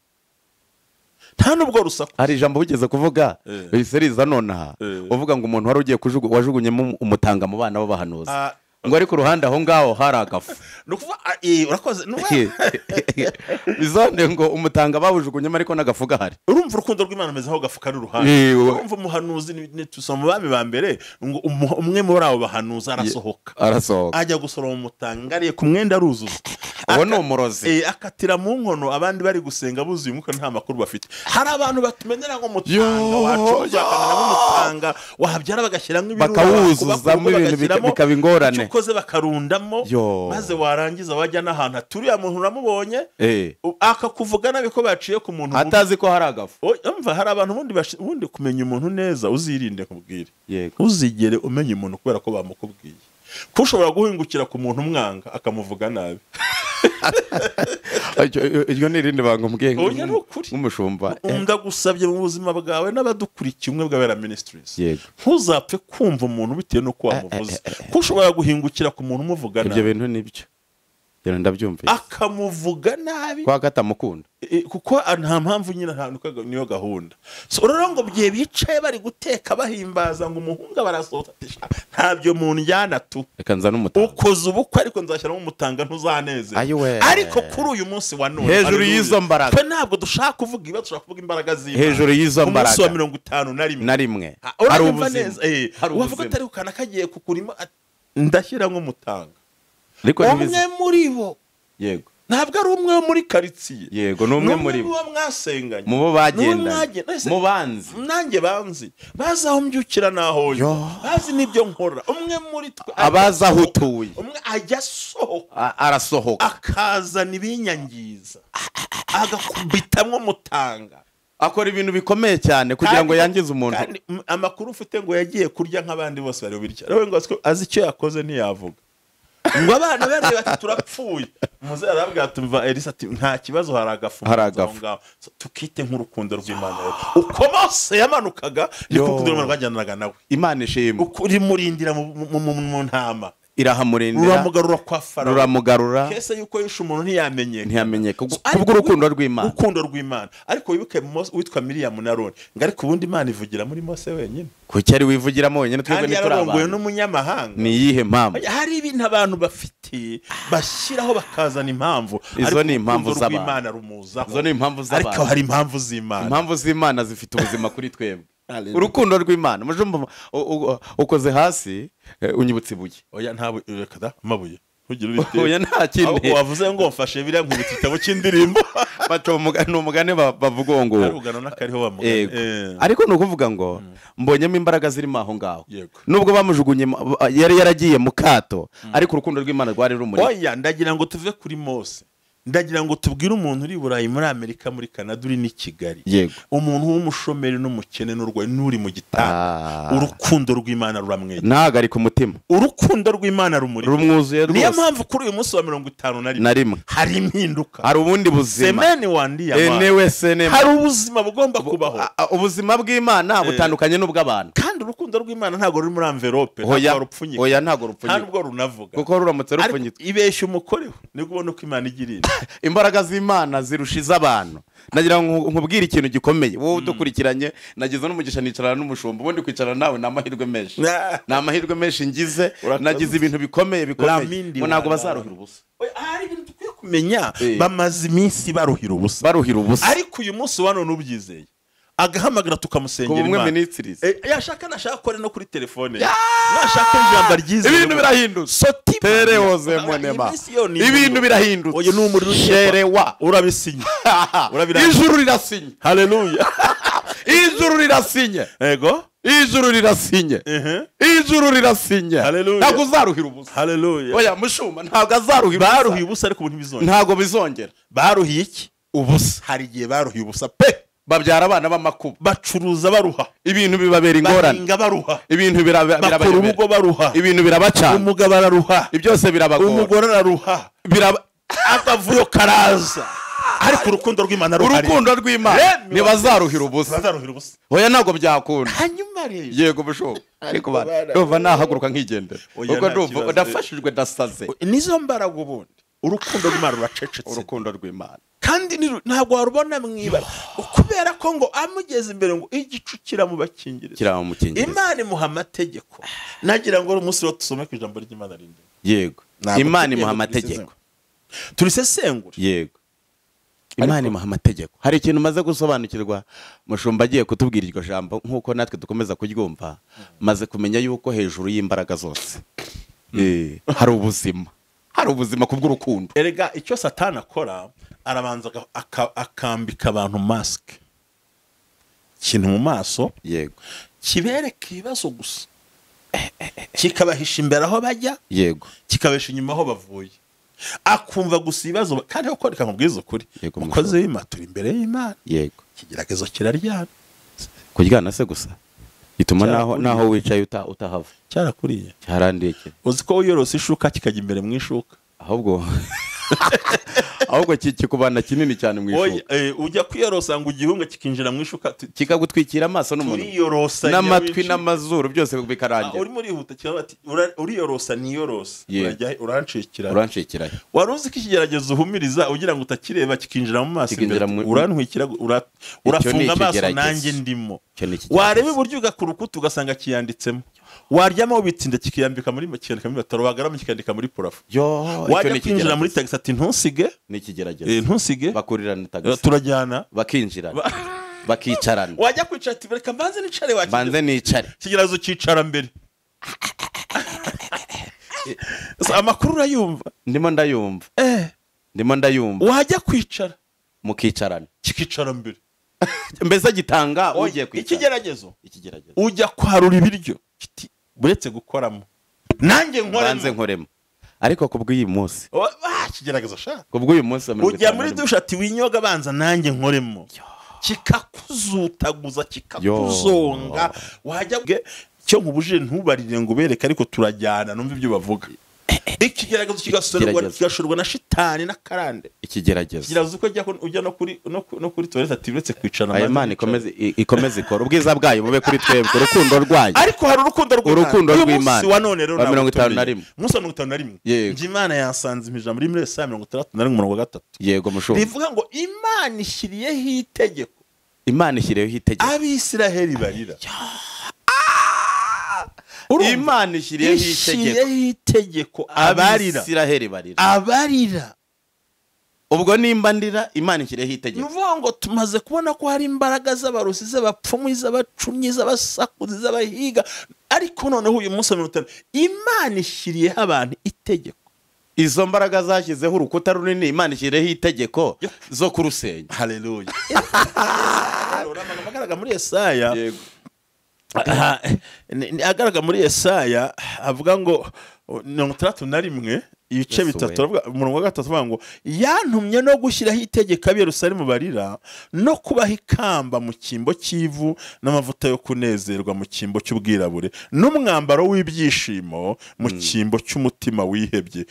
Nta nubwo rusaku. Hari ijambo wigeze kuvuga riseriza nonaha, uvuga ngo umuntu wari ugiye wajugunyemo umutanga mu bana b'abahanuzi, ngo ariko uruhande aho ngaho hari agafu. Urakoze. Bizone ngo umutanga bawujugunyemo ariko n'agafu gahari. Urumva urukundo rw'Imana rumeze aho gafu kari uruhande. Urumva umuhanuzi tusoma bami ba mbere ngo umwe muri abo bahanuzi arasohoka. Ajya gusoroma umutanga ariye ku mwenda aruzuza. Uwo ni umurozi. Akatira mu nkono abandi bari gusenga buzuye umwuka nta makuru bafite. Hari abantu batumenyera ngo umutanga wacu bakamenyamo umutanga wabyara bagashyiramo ibirura bakawuzuzamo ibintu bikaba ingorane. Ukoze bakarundamo, maze warangiza wajya n'ahantu aturiye muntu uramubonye akakuvuga nabi ko baciye ku muntu atazi ko hari agafu. Umva hari abantu ubundi kumenya umuntu neza uzirinde kubwira. Uzigere umenya umuntu kubera ko bamukubwiye. Ko ushobora guhingukira ku muntu umwanga akamuvuga nabi. Iryo ni irindi banga umbwiye nk'umushumba. Ndagusabye mu buzima bwawe n'abadukurikiye umwe bw'abera ministries, ntuzapfe kumva umuntu bitewe n'uko wamuvuze. Ko ushobora guhingukira ku muntu umuvuga nabi. Ibyo bintu nibyo. Ndabyumvise. Akamuvuga nabi kwa katamukunda, kuko nta mpamvu nyine niyo gahunda. So rero ngo bye bicaye bari guteka bahimbaza ngo umuhunga barasohota, ntabyo mu njyana tu. Reka nzana umutanga. Ukoze ubukwe ariko nzashyiramo umutanga ntuzaneze. Ariko kuri uyu munsi wa none, hejuru y'izo mbaraga, twe ntabwo dushaka kuvuga ibibazo, dushaka kuvuga imbaraga z'Imana. Hejuru y'izo mbaraga, umunsi wa 51 hari ubuzima. Wavuga atari ukana kagiye kukurimo, ndashyiramo umutanga. Umwe muri bo Yego. Ntabwo ari umwe wo muri karitsiye. Yego, ni umwe muri bo mwasenganye, mu bo bagendanye, mu banzi, nanjye banzi, bazi aho mbyukira n'aho njya, bazi n'ibyo nkora. Umwe muri twe abazi aho utuye, umwe ajya asohoka, arasohoka akazana ibinyangiza, agakubitamwo mutanga, akora ibintu bikomeye cyane kugira ngo yangize umuntu. Amakuru ufite ngo yagiye kurya nk'abandi bose bari birya, rero ngo azi icyo yakoze ntiyavuga. Ngo abana bari bati turapfuye, muze arabwira tumva Elisa ati nta kibazo, hari agafu, tukite nk'urukundo rw'Imana. Uko Mose yamanukaga niko urukundo rw'Imana rwajyanaga nawe. Imana ishimwe, rimurindira mu ntama, irahamurindira, ruramugarura kwa Farawo, ruramugarura. Kese yuko yishe umuntu ntiyamenyeka, ntiyamenyeka kubw'urukundo rw'Imana, urukundo rw'Imana. Ariko wibuke witwa Miriam na Aroni, ngo ariko ubundi Imana ivugira muri Mose wenyine. Kuki ari wivugiramo wenyine? Twebwe ntiturabantu n'umunyamahanga. Ni iyihe mpamvu? Hari ibintu abantu bafite bashyiraho bakazana impamvu. Izo ni impamvu z'abantu. Rw'Imana rumuzaho. Izo ni impamvu z'abantu. Ariko hari impamvu z'Imana. Impamvu z'Imana zifite ubuzima kuri twebwe. Urukundo rw'Imana. Mujumba ukoze hasi unyibutse ibuye. Oya ntabwo reka da amabuye. Ntugire urite. Oya nta kindi. Wavuze ngo mfashe biriya nkubita igitabo cy'indirimbo. Baca umugani, umugani bavuga ngo arugana n'akariho bamugani. Ariko ni ukuvuga ngo mbonyemo imbaraga zirimo aho ngaho. Nubwo bamujugunye yari yaragiye mu kato, ariko urukundo rw'Imana rwari rumuri. Oya ndagira ngo tuve kuri Mose. Ndagira ngo tubwire umuntu uri Burayi, muri Amerika, muri Canada, uri ni Kigali, umuntu w'umushomeri n'umukene n'urwaye n'uri mu gitanda, urukundo rw'Imana ruramwegera, ntahagarika umutima, urukundo rw'Imana rumuri, rumwuzuye rwose. Niyo mpamvu kuri uyu munsi wa 51 hari impinduka, hari ubundi buzima. Semeni wandiya, hari ubuzima bugomba kubaho. Ubuzima bw'Imana butandukanye n'ubw'abantu. Kandi urukundo rw'Imana ntabwo ruri muri envelope, ntabwo rupfunyika. Oya ntabwo rupfunyika, ntabwo runavuga, kuko ruramutse rupfunyitse ibeshya umukoreho nibwo ubona uko Imana igirira. Imbaraga z'Imana zirusha iz'abantu. Nagira ngo nkubwire ikintu gikomeye, wowe udukurikiranye. Nagize n'umugisha nicarana n'umushumba, ubundi kwicarana nawe ni amahirwe menshi, ni amahirwe menshi ngize. Nagize ibintu bikomeye bikomeye, ngo ntabwo bazaruhira ubusa. Hari ibintu dukwiye kumenya, bamaze iminsi baruhira ubusa, baruhira ubusa. Ariko uyu munsi wa none ubyizeye agahamagara tukamusengera Imana, yashaka nashaka kore no kuri telefone, nashaka ijambo ryiza, ibintu birahindutse. Tereoze monema, ibintu birahindutse. Oye ni umuriro sherewa, urabisinya, ijuru rirasinye. Haleluya, ijuru rirasinye. Yego, ijuru rirasinye, ijuru rirasinye. Ntabwo uzaruhira ubusa. Haleluya. Oya mushumba, ntabwo azaruhira ubusa. Baruhiye ubusa ariko ubu ntibizongera. Ntabwo bizongera. Baruhiye iki? Ubusa. Hari igihe baruhiye ubusa pe. Babyara abana b'amakuba, bacuruza baruha, ibintu bibabera ingorane, bahinga baruha, ibintu bakora urugo baruha, ibintu birabacana, umugabo araruha, byose birabagora, umugore araruha, akavuyo karaza. Ariko urukundo rw'Imana ruhari, urukundo rw'Imana ntibazaruhira ubusa, bazaruhira ubusa. Oya ntabwo byakunda. Hanyuma rero yego bushobo, ariko ndumva nahaguruka nkigendera, ubwo ndumva ndafashijwe, ndasaze. Nizo mbaraga ubundi urukundo rw'Imana ruracecetse, urukundo rw'Imana kandi ntabwo warubona mwibara, kubera ko ngo amugeze imbere ngo igicu kiramubakingiriza, Imana imuha amategeko. Nagira ngo umunsi wo tusome ku ijambo ry'Imana rindi. Yego, Imana imuha amategeko, turisesengure. Yego, Imana imuha amategeko. Hari ikintu maze gusobanukirwa, mushumba agiye kutubwira iryo jambo nkuko natwe dukomeza kuryumva, maze kumenya yuko hejuru y'imbaraga zose hari ubuzima, hari ubuzima kubw'urukundo. Erega icyo Satani akora, arabanza akambika abantu mask, ikintu mu maso, yego, kibereka ibibazo gusa, kikabahisha imbere aho bajya, yego, kikabahisha inyuma aho bavuye, akumva gusa ibibazo. Kandi uko reka nkubwize ukuri, umukozi w'Imana turi imbere y'Imana, yego, ikigeragezo kiraryana. Kuryana se gusa bituma naho wicaye utahava. Cyarakuriye, cyarandiye. Uzi ko wiyorose ishuka kikajya imbere mu ishuka, ahubwo ahubwo kikubana kinini cyane mu ishuka. Ujya kwiyorosa ngo igihunga kikinjira mu ishuka, kikagutwikira amaso n'umunwa, n'amatwi n'amazuru byose bikarangira. Urimo urihuta cyangwa ati uriyorosa niyorosa, urajya urancikira, urancikira. Wari uzi ko ikigeragezo uhumiriza ugira ngo utakireba kikinjira mu maso imbere, urantwikira, urafunga amaso nanjye ndimo. Wareba iburyo ugakura urukuta ugasanga kiyanditsemo, waryama ubitsinda kikiyambika muri kikandika muri bataro, wagarama kikandika muri purafo. Wajya kwinjira muri taxi ati ntusige, n'ikigeragezo, ntusige, bakurirana taxi, turajyana, bakinjirana, bakicarana. Wajya kwicara ati reka mbanze nicare, wakigeragezo mbanze nicare, ikigeragezo cyicara mbere. Amakuru urayumva? Ndimo ndayumva. Ndimo ndayumva. Wajya kwicara mukicarana, kikicara mbere. Mbese gitanga ugiye kwicara. Ikigeragezo. Ujya kwarura ibiryo kiti buretse gukoramo. Nanjye nkoremo. Nkoremo. Ariko kubw'uyu munsi. Ikigeragezo sha. Kubw'uyu munsi ujya muri dushe ati winyoga banza nanjye nkoremo. Kikakuzutaguza kikakuzonga wajya cyo nkubuje ntubarire ngo bereke ariko turajyana numva ibyo bavuga. Ikigeragezo kigashorwa na shitani na karande. Ikigeragezo. Kigeragezo uko ujya no kuri toilette ati uretse kwicara. Imana ikomeze ikora ubwiza bwayo bube kuri twebwe, urukundo rwayo. Ariko hari urukundo rw'Imana. Wa none rero na 51. Munsi wa 51. Nje Imana yasanze ijambo rimwe Yesaya 61 umurongo wa 3. Yego mushumba. Rivuga ngo Imana ishyiriyeho itegeko. Imana ishyiriyeho itegeko. Abisiraheli barira. Imana ishyiriyeho itegeko abarira. Abisiraheli barira. Abarira. Ubwo nimba ndira Imana ishyiriyeho itegeko. Nuvuga ngo tumaze kubona ko hari imbaraga z'abarusi, z'abapfumu, z'abacumyi, z'abasakuzi, z'abahiga, ariko noneho uyu munsi wa 50 Imana ishyiriyeho abantu itegeko. Izo mbaraga zashyizeho urukuta runini, Imana ishyiriyeho itegeko zo kurusenya. Haleluya. Agaragara muri Yesaya. Yego. Agaragara muri Yesaya avuga ngo 61 ibice bitatu, avuga umurongo wa 3 avuga ngo yantumye no gushyiraho itegeko ab'i Yerusalemu barira, no kubaha ikamba mu cyimbo cy'ivu n'amavuta yo kunezerwa mu cyimbo cy'ubwirabure n'umwambaro w'ibyishimo mu cyimbo cy'umutima wihebye,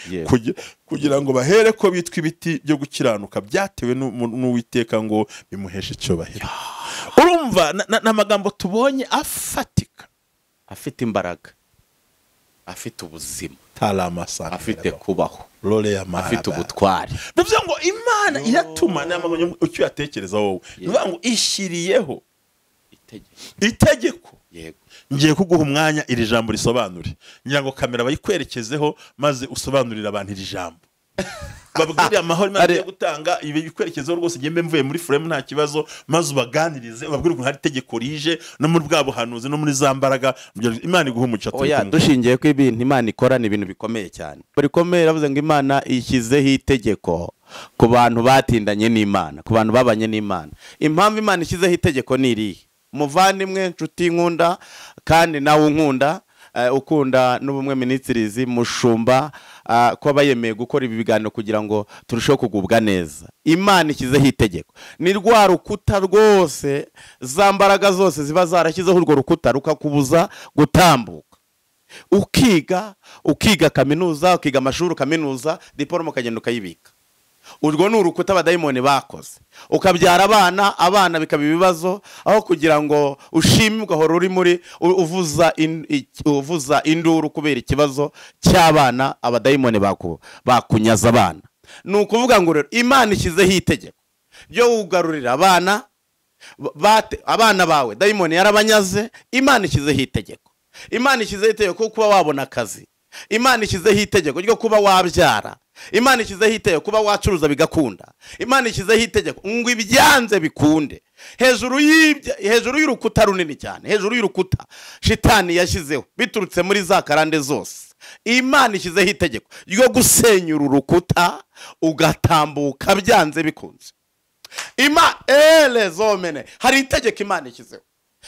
kugira ngo bahere ko bitwa ibiti byo gukiranuka byatewe n'Uwiteka ngo bimuheshe icyubahiro. Urumva n'amagambo tubonye afatika, afite imbaraga, afite ubuzima, afite kubaho, afite ubutwari. Bivuze ngo Imana iratuma n'amagambo ucyo yatekereza wowe. Bivuze ngo ishyiriyeho itegeko. Yego. Ngiye kuguha umwanya iri jambo risobanure. Ngira ngo kamera bayikwerekezeho maze usobanurire abantu iri jambo. Babwire amahoro Imana igiye gutanga, ibi bikwerekezeho rwose ngembe mvuye muri frame nta kibazo, maze ubaganirize ubabwire ukuntu hari itegeko rije no muri bwa buhanuzi no muri za mbaraga. Imana iguha umugisha. Oya, dushingiye ko ibintu Imana ikora ni ibintu bikomeye cyane. Bikomeye, ravuze ngo Imana ishyizeho itegeko ku bantu batindanye n'Imana, ku bantu babanye n'Imana. Impamvu Imana ishyizeho itegeko ni irihe? Muvandimwe, nshuti nkunda kandi nawe unkunda, ukunda n'ubumwe Ministries, mushumba ko bayemeye gukora ibi biganiro kugira ngo turusheho kugubwa neza. Imana ishyizeho itegeko. Ni rwa rukuta rwose, za mbaraga zose ziba zarashyizeho urwo rukuta rukakubuza gutambuka. Ukiga kaminuza, ukiga amashuri kaminuza, diplome ukagenda ukayibika. Urwo ni urukuta abadayimoni bakoze. Ukabyara abana, abana bikaba ibibazo, aho kugira ngo ushime ugahora uri muri uvuza induru kubera ikibazo cy'abana, abadayimoni bakunyaza abana. Ni ukuvuga ngo rero Imana ishyizeho itegeko ryo kugarurira abana, abana bawe dayimoni yarabanyaze. Imana ishyizeho itegeko. Imana ishyizeho itegeko kuba wabona akazi. Imana ishyizeho itegeko ryo kuba wabyara. Imana ishyizeho itegeko kuba wacuruza bigakunda. Imana ishyizeho itegeko ngo ibyanze bikunde. Hejuru y'urukuta runini cyane, hejuru y'urukuta shitani yashyizeho biturutse muri za karande zose, Imana ishyizeho itegeko ryo gusenyura urukuta ugatambuka byanze bikunze. Ima elezomene, hari itegeko Imana ishyizeho,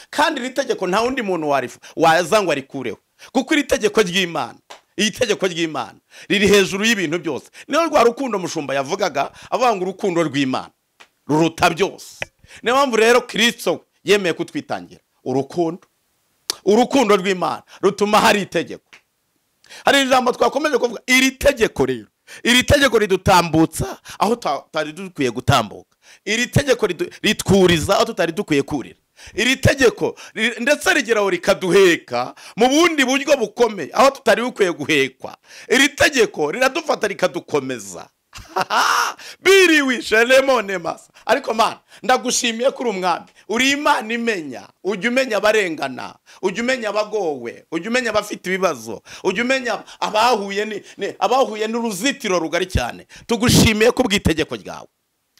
kandi iri tegeko nta wundi muntu waza ngo arikureho, kuko iri tegeko ry'Imana, itegeko ry'Imana riri hejuru y'ibintu byose. Niyo rwa rukundo mushumba yavugaga, avuga ngo urukundo rw'Imana ruruta byose. Niyo mpamvu rero Kristo yemeye kutwitangira urukundo. Urukundo rw'Imana rutuma hari itegeko. Hari ijambo twakomeje kuvuga, iri tegeko rero, iri tegeko ridutambutsa aho tutari dukwiye gutambuka. Iri tegeko ritwuriza aho tutari dukwiye kurira. Iri tegeko ndetse rigeraho rikaduheka mu bundi buryo bukomeye aho tutari bukwiye guhekwa. Iri tegeko riradufata rikadukomeza. Biriwishe lemone masa. Ariko Mana, ndagushimiye kuri umwami. Uri Imana imenya, ujya umenya abarengana, ujya umenya abagowe, ujya umenya abafite ibibazo, ujya umenya abahuye n'uruzitiro rugari cyane. Tugushimiye ku bw'itegeko ryawe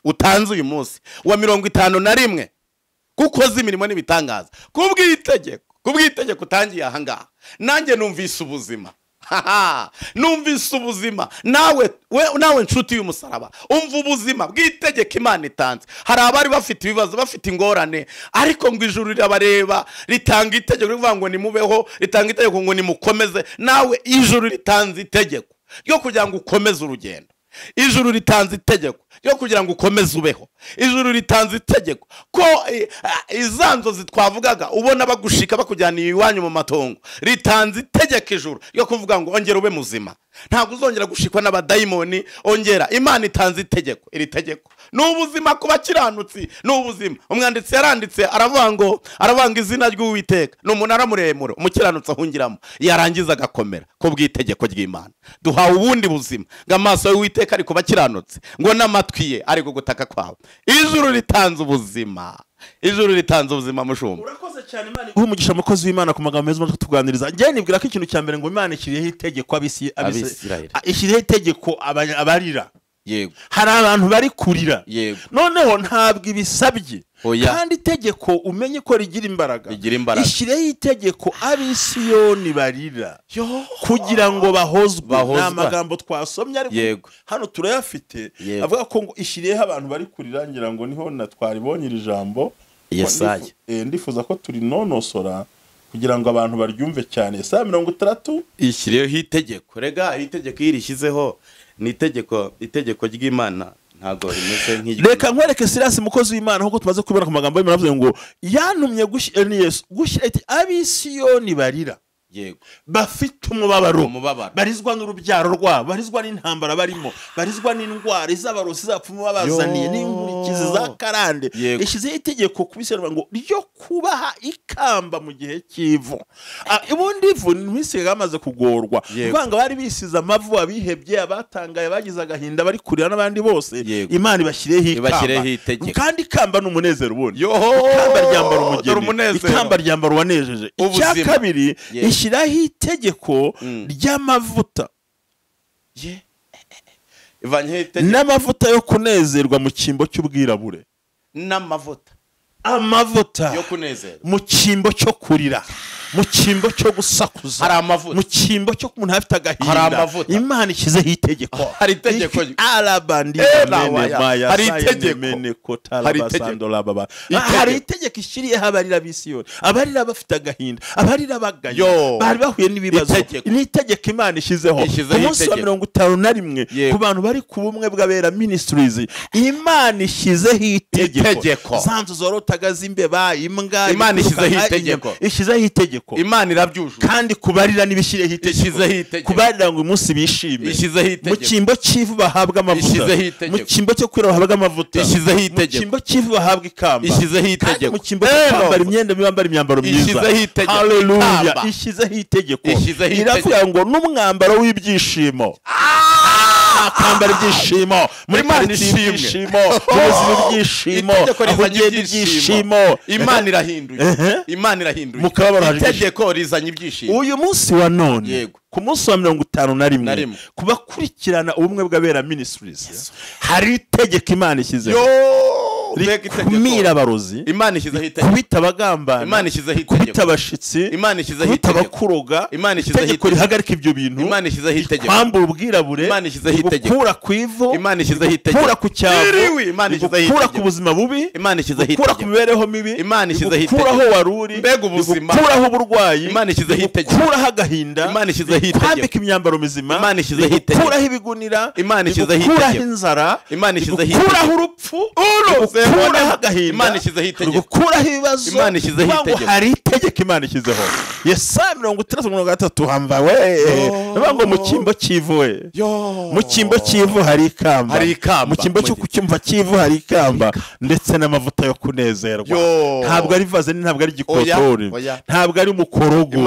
utanze uyu munsi wa 51, kuko z'imirimo n'ibitangaza. Kubw'itegeko utangiye aha ngaha, nanjye numvise ubuzima. Numvise ubuzima nawe nshuti y'umusaraba, umva ubuzima bw'itegeko Imana itanze. Hari abari bafite ibibazo, bafite ingorane, ariko ngo ijuru rirabareba, ritanga itegeko rivuga ngo nimubeho, ritanga itegeko ngo nimukomeze. Nawe ijuru ritanze itegeko ryo kugira ngo ukomeze urugendo. Ijuru ritanze itegeko ryo kugira ngo ukomeze ubeho. Ijuru ritanze itegeko ko izanzo zitwavugaga ubona bagushika bakujyana iwanyu mu matongo, ritanze itegeko ijuru ryo kuvuga ngo ongera ube muzima, ntabwo uzongera gushikwa n'abadayimoni. Ongera, Imana itanze itegeko. Iri tegeko ni ubuzima ku bakiranutsi, ni ubuzima. Umwanditsi yaranditse aravuga ngo aravanga izina ry'Uwiteka ni umunara muremure umukiranutsi ahungiramo, yarangiza agakomera ko bw'itegeko ry'Imana. Duhawe ubundi buzima ngo amaso y'Uwiteka ari ku bakiranutsi, ngo n'amatwi ye ari gutaka kwawe. Ijuru ritanze ubuzima, ijuru ritanze ubuzima. Mushumba, urakoze cyane. Imana iguhe umugisha, mukozi w'Imana, ku magambo meza tuganiriza. Njye nibwira ko ikintu cya mbere ngo Imana ishyiriyeho itegeko Abisirayeli, ishyiriyeho itegeko abarira. Yego, hari abantu bari kurira. Yego, noneho ntabwo ibisabye, kandi itegeko umenye ko rigira imbaraga. Ishyireho itegeko abisiyoni barira kugira ngo bahozwe. Ni amagambo twasomye ariko hano turayafite, avuga ko ngo ishyireho abantu bari kurira. Ngira ngo niho na twaribonye iri jambo. Yesaya, ndifuza ko turinonosora kugira ngo abantu baryumve cyane. Yesaya 60, ishyireho itegeko. Rega itegeko iyo rishyizeho ni itegeko, itegeko ry'Imana ntago rimeze nk'iryo. Reka nkwereke Sirasi mukozi w'Imana, nkuko tumaze kubona ku magambo y'Imana, avuze ngo yantumye gushyira abisiyoni barira. Yego, bafite umubabaro, barizwa n'urubyaro rwabo, barizwa n'intambara barimo, barizwa n'indwara iz'abarozi zapfumu babazaniye n'inkurikizi za karande. Ishyizeho itegeko kubisirwa ngo ryo kubaha ikamba mu gihe cy'ivu. Ubundi ivu ntisigaye amaze kugorwa, uvanga bari bisize amavu, abihebye, abatangaye, bagize agahinda, bari kurira n'abandi bose. Imana ibashyireho ikamba, kandi ikamba ni umunezero. Ubundi ikamba ryambara umugeni, ikamba ryambara uwanejeje. Icya kabiri, ishyiraho itegeko ry'amavuta n'amavuta yo kunezerwa mu cyimbo cy'ubwirabure. N'amavuta, amavuta yo kunezerwa mu cyimbo cyo kurira, mu cyimbo cyo gusakuza, mu cyimbo cyo umuntu afite agahinda. Imana ishyizeho itegeko. Hari itegeko. Hari itegeko ishyiriyeho abarira b'Isiyoni, abarira bafite agahinda, abarira baganya, bari bahuye n'ibibazo. Ni itegeko Imana ishyizeho ku munsi wa 51 ku bantu bari ku bumwe bw'abera ministries. Imana ishyizeho itegeko. Za nzu zorotaga z'imbeba, imbwa, Imana ishyizeho itegeko. Ishyizeho itegeko. Imana irabyujuje. Kandi kubarira n'ibishyireho itegeko. Kubarira ngo umunsi bishime. Mu cyimbo cy'ivu bahabwa amavuta. Mu cyimbo cyo kwira bahabwa amavuta. Mu cyimbo cy'ivu bahabwa ikamba. Mu cyimbo cyo kwambara imyenda bambara imyambaro myiza. Haleluya. Ishyizeho itegeko. Iravuga ngo n'umwambaro w'ibyishimo. Akambara ibyishimo muri Imana ibyishimo, ubuzima ibyishimo, aho ugenda ibyishimo. Imana irahinduye. Imana irahinduye. Itegeko rizanye ibyishimo. Uyu munsi wa none, ku munsi wa 51, kubakurikirana ubumwe bw'abera ministries, hari itegeko Imana ishyizeho. Rikumira abarozi, Imana ishyizeho itegeko. Kubita abagambana, Imana ishyizeho itegeko. Kubita abashitsi, Imana ishyizeho kubita itegeko. abakuroga, Imana ishyizeho itegeko rihagarika ibyo bintu. Imana ishyizeho itegeko. Kwambura ubwirabure, Imana ishyizeho itegeko. Gukura ku ivu, Imana ishyizeho itegeko. Gukura ku cyavu, Imana ishyizeho itegeko. Gukura ku buzima bubi, Imana ishyizeho itegeko. Gukura ku mibereho mibi, Imana ishyizeho itegeko. Gukuraho waruri, mbega ubuzima. Gukuraho uburwayi, Imana ishyizeho itegeko. Gukuraho agahinda, Imana ishyizeho itegeko. Kwambika imyambaro mizima, Imana ishyizeho itegeko. Gukuraho ibigunira, Imana ishyizeho itegeko. Gukuraho inzara, Imana ishyizeho itegeko. Gukuraho urupfu, gukuraho agahinda, Imana ishyizeho itegeko. Gukuraho ibibazo, Imana ishyizeho itegeko. Hari itegeko Imana ishyizeho. Yesaya 63 hamba we. Ngo mu cyimbo cy'ivu we. Mu cyimbo cy'ivu hari ikamba. Mu cyimbo cyo kucyumva cy'ivu hari ikamba, ndetse n'amavuta yo kunezerwa. Ntabwo ari vaze, ntabwo ari gikotori, ntabwo ari mukorogo,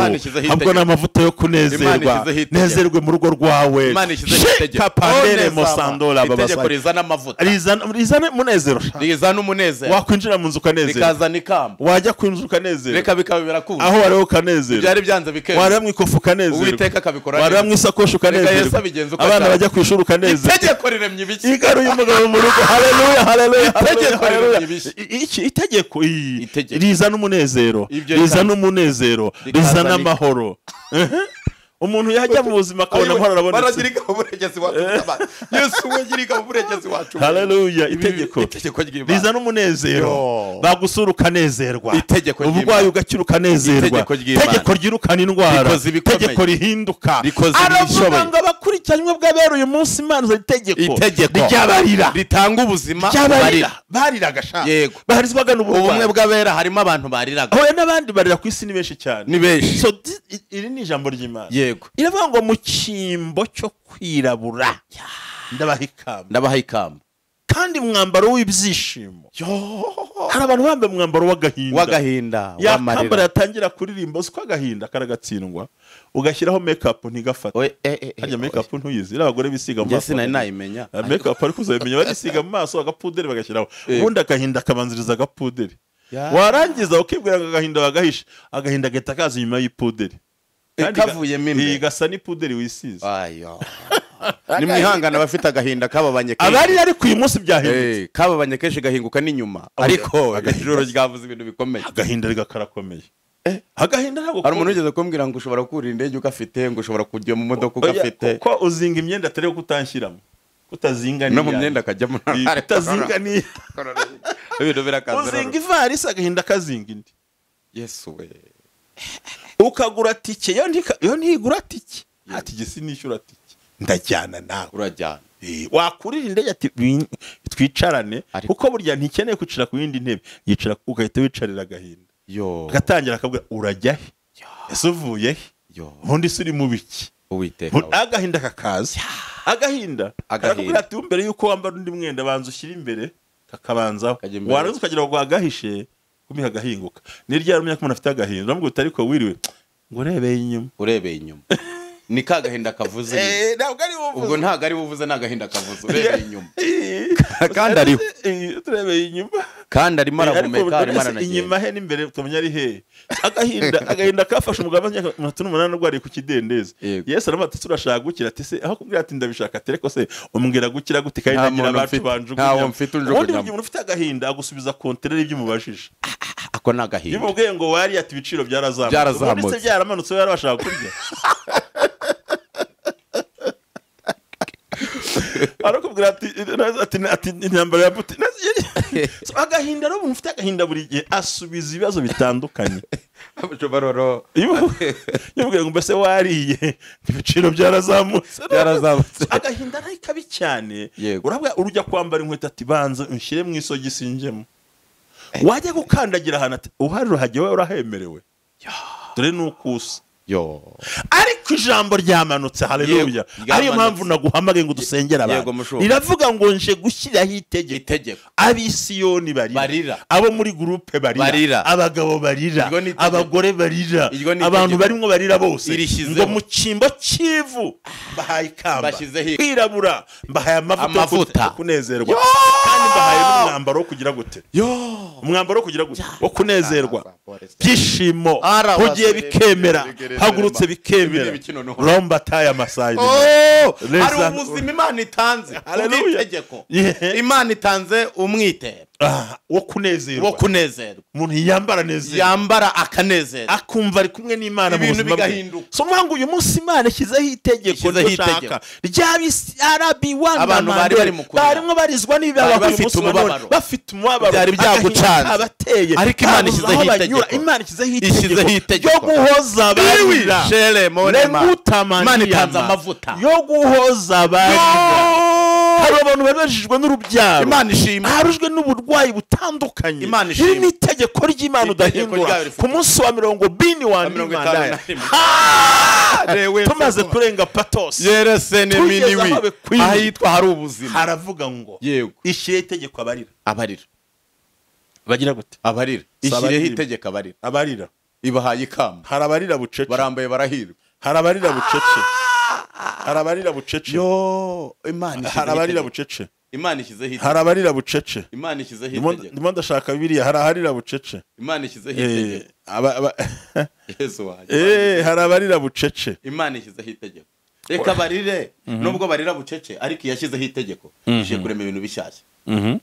ntabwo n'amavuta yo kunezerwa. Nezerwe mu rugo rwawe. Imana ishyizeho itegeko. Pandere mosandola baba. Itegeko rizana amavuta. Rizana umunezero. Rizana umunezero. Wakwinjira mu nzu ukanezerwa. Rikazana ikamba. Wajya ku nzu ukanezerwa. Reka bikaba birakunda. Aho wareba ukanezerwa. Byari byanze bikemera. Wareba mu ikofu ukanezerwa. Uwiteka akabikora. Wareba mu isakoshi ukanezerwa. Abana bajya ku ishuri ukanezerwa. Itegeko riremye ibiki. Igaruye umugabo mu rugo. Haleluya, haleluya. Itegeko riremye ibiki. Iki itegeko rizana umunezero. Rizana umunezero. Rizana amahoro. Umuntu yajya mu buzima akabona amahoro arabonetse. Baragira ingabo murengezi wacu. Yesu we gira ingabo murengezi wacu. Haleluya. Itegeko rizana umunezero, bagusura ukanezerwa, uburwayi ugakira ukanezerwa, itegeko ryirukana indwara, itegeko rihinduka. Aravuga ngo abakurikiranywe bw'abera uyu munsi Imana izo itegeko ryabarira ritanga ubuzima, bariraga sha, baharizwaga n'uburwayi. Ubumwe bw'abera harimo abantu bariraga, hoya n'abandi barira ku isi ni benshi cyane, ni benshi. So iri ni ijambo ry'Imana. Yego. Iravuga ngo mu cyimbo cyo kwirabura ndabaha ikamba, kandi mwambaro w'ibyishimo. Hari abantu bambaye umwambaro w'agahinda, yakambara yatangira kuririmba uzi ko agahinda karagatsindwa, ugashyiraho make up ntigafate. Harya make up ntuyizi, abagore bisiga mu maso. Sinari nayimenya make up, ariko uzayimenya barisiga mu maso agapuderi bagashyiraho, ubundi agahinda kabanziriza agapuderi, warangiza ukibwira ngo agahinda bagahisha, agahinda gahita kaza inyuma y'ipuderi kavuyemo imbere, gasa n'ipuderi wisize. Ayo ni mwihangana abafite agahinda kababanye kenshi, abari ariko uyu munsi byahindutse, kababanye kenshi gahinguka n'inyuma, ariko ijoro ryavuze ibintu bikomeye, agahinda karakomeye. Agahinda ntabwo hari umuntu ugeze kumbwira ngo ushobora kurira indege ugafite, ngo ushobora kujya mu modoka ugafite, kuko uzinga imyenda atari kutanshyiramo, kutazinga no mu myenda akajyamo, kutazinga ni ibintu birakaze. Uzinga ivarisi agahinda kazinga indi. Yesu we. Ukagura tike, yo ntigura tike, ati gisi nishyura tike, ndajyana nawe, urajyana. Wakurira indege ati twicarane, kuko burya ntikeneye kwicara ku yindi ntebe, yicara ugahita wicarira agahinda. Yo. Agatangira akabwira urajya he, ese uvuye he, ubundi se uri mu biki. Uwiteka agahinda kakaza, agahinda karakubwira ati mbere yuko wambara undi mwenda banza ushyira imbere, kakabanzaho, warangiza ukagira ngo agahishe kumiha agahinguka. Ni ryari umenya ko umuntu afite agahinda? Uramubwira uti ariko wiriwe ngo urebeye inyuma, urebeye inyuma ni ka gahinda kavuze. Ntabwo ari buvuze, ubwo ntabwo ari buvuze, ni agahinda kavuze urebeye inyuma. Kandi ariho turebeye inyuma, kandi arimo arahumeka, arimo aranagenda. Inyuma he n'imbere tumenya ari he. Agahinda kafashe umugabo w'imyaka 38 arwariye ku kidendezi. Yesu aramubaza ati turashaka gukira, ati se aho kubwira ati ndabishaka, ati ariko se umbwira gukira gute kandi nagira abacu banjugunya. Ubundi umuntu ufite agahinda agusubiza konterere ibyo umubajije. Ako ni agahinda. Iyo umubwiye ngo wari ati ibiciro byarazamutse, ubundi se byaramanutse yarabashaka kurya. Arakubwira ati intambara ya Putin. Agahinda rero umuntu ufite agahinda buri gihe asubiza ibibazo bitandukanye. Yubwiye ngo mbese wariye ibiciro byarazamutse, byarazamutse. Agahinda ari kabi cyane. Urabwa urujya kwambara inkweto ati banza unshyire mu isogisi njemo, wajya gukandagira ahantu ati uhari ruhajye we urahemerewe, dore nukusa. Yo. Ariko ijambo ryamanutse, haleluya. Ariyo mpamvu naguhamagaye ngo dusengere abantu. Riravuga ngo nje gushyiraho itegeko, ab'Isiyoni barira, abo muri groupe barira, abagabo barira, abagore barira, abantu barimo barira bose, ngo mu cyimbo cy'ivu mbahaye ikamba, kwirabura mbahaye amavuta yo kunezerwa, kandi mbahaye n'umwambaro wo kugira gute, umwambaro wo kugira gute, wo kunezerwa, byishimo, ugiye bikemera, hagurutse bikemera, romba taya masayi. Hari ubuzima Imana itanze, itegeko Imana itanze umwitero wo kunezerwa, wo kunezerwa. Umuntu yambara neza, yambara akanezerwa, akumva ari kumwe n'Imana mu buzima bwe. So mwangu uyu munsi Imana ishyizeho itegeko ndashaka ry'abisi RB1, abantu bari bari mu kurira, barimo barizwa n'ibibaba, bafite umubabaro, bafite umubabaro, byari byagucanze abateye, ariko Imana ishyizeho itegeko, Imana ishyizeho itegeko yo guhoza barira, Imana itanze amavuta yo guhoza barira. Hari abantu babajijwe n'urubyaro, Imana ishimwe, harujwe n'uburwayi butandukanye. Imana ishimwe, iri ni itegeko ry'Imana udahindura. Ku munsi wa 51 tumaze kurenga patos, yeresene miniwi ahitwa hari ubuzima, haravuga ngo yego ishyire itegeko abarira, abarira bagira gute, abarira ishyireho itegeko abarira, abarira ibahaye ikamba. Hari abarira bucece, barambaye barahirwa, hari abarira bucece, hari abarira bucece. Yo, Imana hari abarira bucece, Imana ishyizeho itegeko, hari abarira bucece, Imana ishyizeho itegeko. Ndimo ndashaka Bibiliya, hari aharira bucece, Imana ishyizeho itegeko. Yesu wanjye. Hari abarira bucece, Imana ishyizeho itegeko. Reka barire, nubwo barira bucece, ariko yashyizeho itegeko, ije kurema ibintu bishyashya.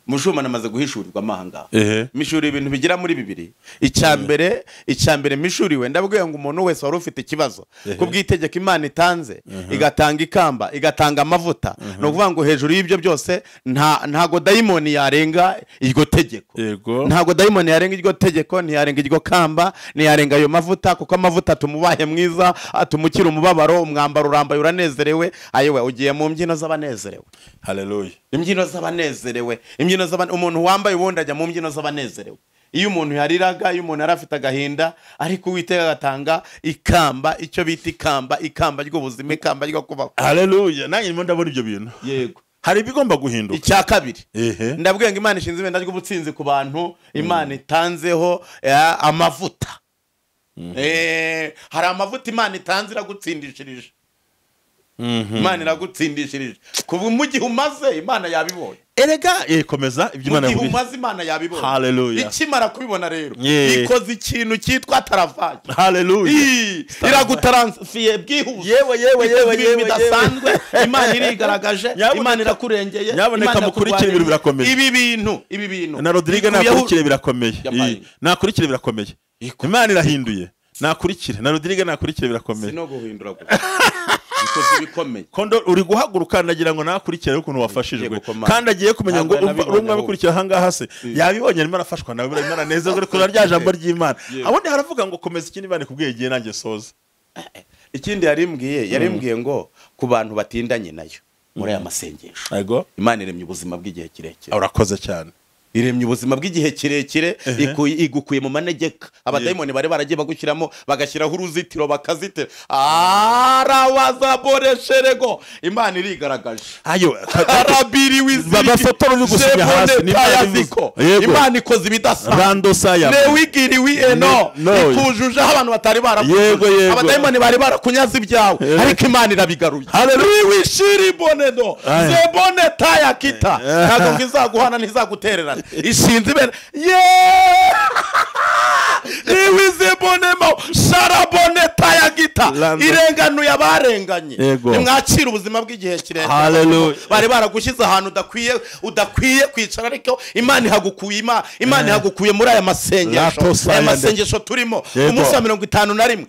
Mushumba namaze guhishurirwa amahanga. Mishuri ibintu bigira muri bibiri. Icya mbere mishuriwe ndabwiye ngo umuntu wese wari ufite ikibazo kubw'itegeko Imana itanze igatanga ikamba igatanga amavuta, no kuvuga ngo hejuru y'ibyo byose ntago dayimoni yarenga iryo tegeko. Ntago dayimoni yarenga iryo tegeko, ntiyarenga iryo kamba, ntiyarenga ayo mavuta, kuko amavuta atumubahe mwiza, atumukira umubabaro, umwambaro urambaye uranezerewe. Ayewe ugiye mu mbyino z'abanezerewe. Haleluya. Imbyino z'abanezerewe, imbyino z'abantu, umuntu wambaye ubundi ajya mu mbyino z'abanezerewe. Iyo umuntu yariraga, iyo umuntu yarafite agahinda, ariko Uwiteka agatanga ikamba, icyo bita ikamba, ikamba ry'ubuzima, ikamba ryo kubaho. Haleluya. Nanjye ndimo ndabona ibyo bintu. Yego. Hari ibigomba guhinduka. Icya kabiri, ndabwiye ngo Imana ishinze ibendera ry'ubutsinzi ku bantu, Imana itanzeho amavuta. Hari amavuta Imana itanze iragutsindishirije. Imana iragutsindishirije. Kuva mu gihe umaze Imana yabibonye. Erega komeza ibyo Imana yavuze. Umaze Imana yabibonye. Haleluya. Ikimara kubibona rero ikoze ikintu cyitwa taravaye. Haleluya. Iragutaransifiye byihuse. Yewe yewe yewe yewe bidasanzwe. Imana irigaragaje, Imana irakurengeye. Nyaboneka mukurikire ibintu birakomeye. Ibi bintu. Na Rodrigue nakurikire birakomeye. Nakurikire birakomeye. Imana irahinduye. Nakurikire. Na Rodrigue nakurikire birakomeye. Sino guhindura gusa. Ikoze ibikomeye. Kondo uri guhaguruka ndagira ngo nakurikire ukuntu wafashijwe. Kandi agiye kumenya ngo urumwe abikurikira aha ngaha se yabibonye arimo arafashwa nawe Imana neza ngo kuri rya jambo ry'Imana. Abundi haravuga ngo komeza ikindi Imana ikubwiye igihe nanjye soza. Ikindi yarimbwiye ngo ku bantu batindanye nayo muri aya masengesho. Yego. Imana iremye ubuzima bw'igihe kirekire. Urakoze cyane. Iremye ubuzima bw'igihe kirekire, igukuye mu manegeka. Abadayimoni bari baragiye bagushyiramo, bagashyiraho uruzitiro bakazitira. Arawazaboresherego. Imana irigaragaje. Ayo arabiriwe bafotora uri gusinya hasi ni Imana ikoze ibidasanzwe. Rando saya. Newigiriwi eno ikujuje aho abantu batari barakuze. Abadayimoni bari barakunyaza ibyawe, ariko Imana irabigaruye. Haleluya. Wishiri bonedo. Zebone taya kita. Ntabwo ngizaguhana ntizagutererana. Ishinze ibere iwizebonemo sharabone tayagita irenganuye abarenganye. Nimwakira ubuzima bw'igihe kirekire. Haleluya. Bari baragushyize ahantu udakwiye kwicara, ariko Imana ihagukuye. Imana ihagukuye muri aya masengesho. Aya masengesho turimo umunsi wa 51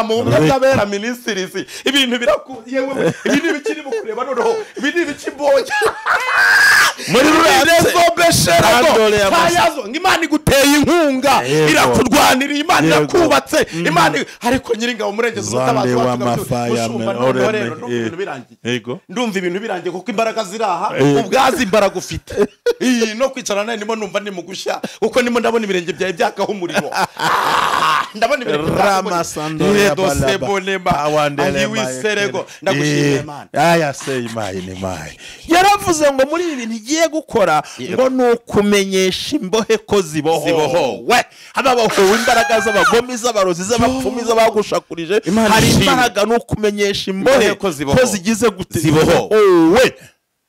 mu bw'abera ministries. Ibintu birakuye, ibintu bikiri mu kureba noneho, ibintu bikimbonye muri ruretse Imana iguteye inkunga, irakurwanira, Imana irakubatse, Imana. Ariko nyiringabo murengezi umutabazi wacu mushumba rero ndumva ibintu birangiye kuko imbaraga ziraha, ubwazi imbaraga ufite. No kwicara nawe ndimo numva ndi mu gushya, kuko ndimo ndabona ibirenge byawe byakaho umuriro. Ndabona ibirenge byawe. Ndagushimiye Imana. Aya se Imana. Yaravuze ngo muri ibi bintu igiye gukora ngo nukumenyesha imbohe ko zibohowe. Ababohowe imbaraga z'abagome, z'abarozi, z'abapfumi, z'abagushakurije. Hari imbaraga nukumenyesha imbohe ko zigize gute zibohowe.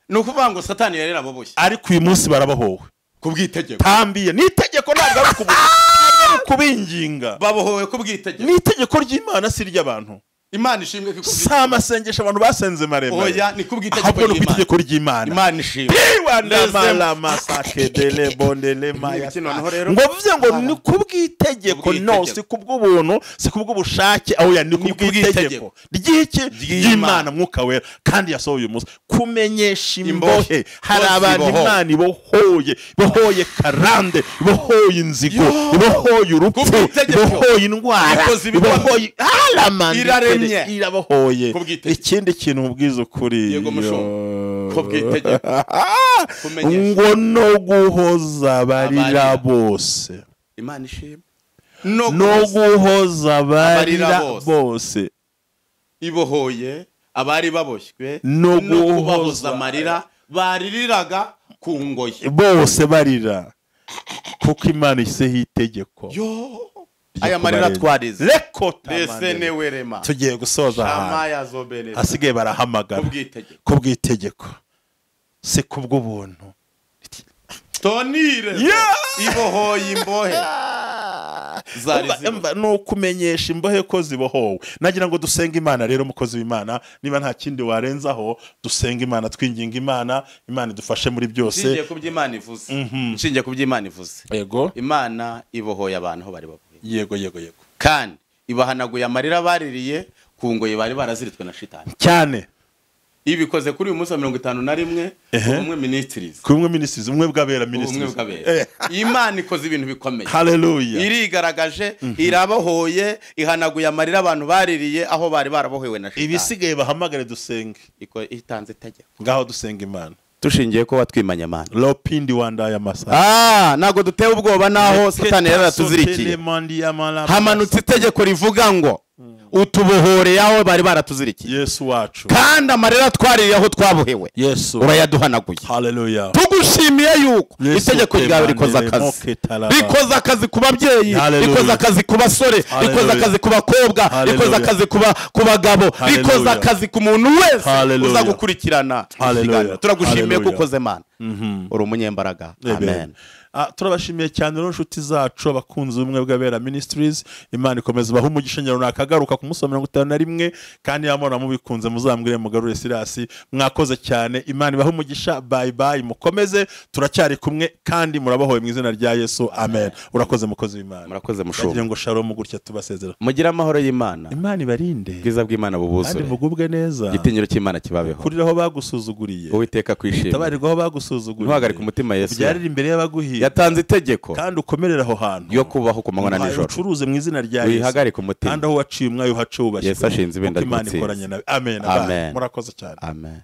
Nukuvuga ngo Satani yarera aboboshye, ariko uyu munsi barabohowe kubw'itegeko. Tambiye ni itegeko, ntabwo ari kubinginga. Babohowe kubw'itegeko. Ni itegeko ry'Imana si ry'abantu. Imana ishimwe ko si amasengesho abantu basenze maremare. Oya, ni kubw'itegeko ry'Imana. Imana ishimwe. Ngo bivuze ngo ni kubw'itegeko, no si kubw'ubuntu, si kubw'ubushake, oya ni kubw'itegeko ry'iki ry'Imana Mwuka Wera. Kandi yasohoye uyu munsi kumenyesha imbohe. Hari abantu Imana ibohoye, ibohoye karande, ibohoye inzigo, ibohoye urupfu, ibohoye indwara, ibohoye alamande irabohoye. Ikindi kintu mubwiza ukuri ngo no guhoza abarira bose. Imana ishimwe. No guhoza abarira bose. Ibohoye abari baboshywe no kubahoza amarira baririraga ku ngoyi. Bose barira kuko Imana ishyizeho itegeko. Aya marira twarize. Tugiye gusoza ahantu hasigaye barahamagara kubw'itegeko, si kubw'ubuntu. Tonire ibohoye imbohe. Zari ziboshye. Ni ukumenyesha imbohe ko zibohowe. Nagira ngo dusenge Imana rero, mukozi w'Imana, niba nta kindi warenzaho, dusenge Imana, twinginga Imana, Imana idufashe muri byose. Nshingiye ku by'Imana ivuze. Nshingiye ku by'Imana ivuze. Yego. Imana ibohoye abantu aho bari bavuye. Yego yego yego. Kandi ibahanaguye amarira baririye ku ngoyi bari baraziritswe na shitani. Cyane. Ibikoze kuri uyu munsi wa 51 Ubumwe Ministries. Ku Ubumwe Ministries, ubumwe bw'abera Ministries. Ubumwe bw'abera. Imana ikoze ibintu bikomeye. Hallelujah. Irigaragaje, irabohoye, ihanaguye amarira abantu baririye aho bari barabohewe na shitani. Ibisigaye bahamagare dusenge. Itanze itegeko. Ngaho dusenga Imana. Tushingiye ko watwimanye Imana. Lopindi wandaya masa. Ntago dutewe ubwoba naho Satani yari yaratuzirikiye. Hamanutse itegeko rivuga ngo utubohoreye aho bari baratuzirikiye. Yesu wacu. Kandi amarira twaririye aho twabohewe. Yesu. Urayaduhanaguye. Hallelujah. Tugushimiye yuko itegeko ryawe rikoza akazi. Rikoza akazi ku babyeyi, rikoza akazi ku basore, rikoza akazi ku bakobwa, rikoza akazi ku bagabo, rikoza akazi ku muntu wese uza gukurikirana. Turagushimiye ko ukoze Imana. Uri umunyembaraga. Amen. Turabashimiye cyane rero nshuti zacu abakunzi b'Ubumwe bw'Abera Ministries. Imana ikomeza ibahe umugisha. Nakagaruka ku munsi wa 51, kandi yamora mubikunze muzambwire mugarure Sirasi. Mwakoze cyane, Imana ibahe umugisha. Bye bye, mukomeze, turacyari kumwe kandi murabohowe mu izina rya Yesu. Amen. Urakoze mukozi w'Imana. Murakoze mushumba. Ngo shalom gutya tubasezera. Mugire amahoro y'Imana. Imana ibarinde. Ubwiza bw'Imana bubuzure. Kandi mugubwe neza. Igitinyiro cy'Imana kibabeho. Kuriraho bagusuzuguriye. Uwiteka kwishimira. Tabarirwaho bagusuzuguriye. Ntuhagarike umutima Yesu. Ubyarire imbere y'abaguhiye. Yatanze itegeko kandi ukomerera aho hantu yo kubaho ku manywa na nijoro. Ucuruze mu izina rya Yesu. Wihagarike umutima. Kandi aho waciye umwayo uhace wubashywe. Yesu ashinze ibendera Imana ry'intsinzi. ikoranye nawe. Amen. Amen. Murakoze cyane. Amen.